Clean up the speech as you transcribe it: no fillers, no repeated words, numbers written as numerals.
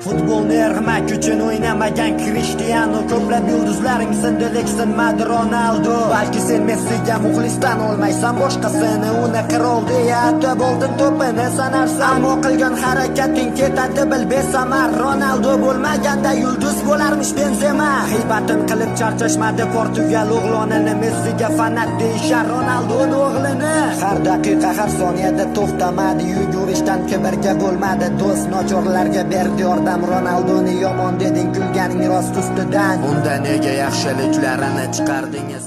Futbolni ermak uchun o'ynamagan Krishtianu. Ko'plab yulduzlaring sindi, lek sinmadi Ronaldo. Balki sen Messiga muxlisdan olmaysan boshqasini. Uni qirol deya atab oltin to'pini sanarsan. Ammo qilgan harakating ketadi bil besamar. Ronaldo bo'lmaganda yulduz bo'larmish Benzema. G'iybatin qilib charchashmadi Portugal o'g'lonini. Messiga fanat deyishar Ronaldoni o'g'lini. Har daqiqa, har soniyada to'xtamadi yugurishdan, kibrga bo'lmadi do'st, nochorlarga berdi yordam. Ronaldoni yomon deding, kulganing rost ustidan. Unda nega yaxshiliklarini chiqardingiz?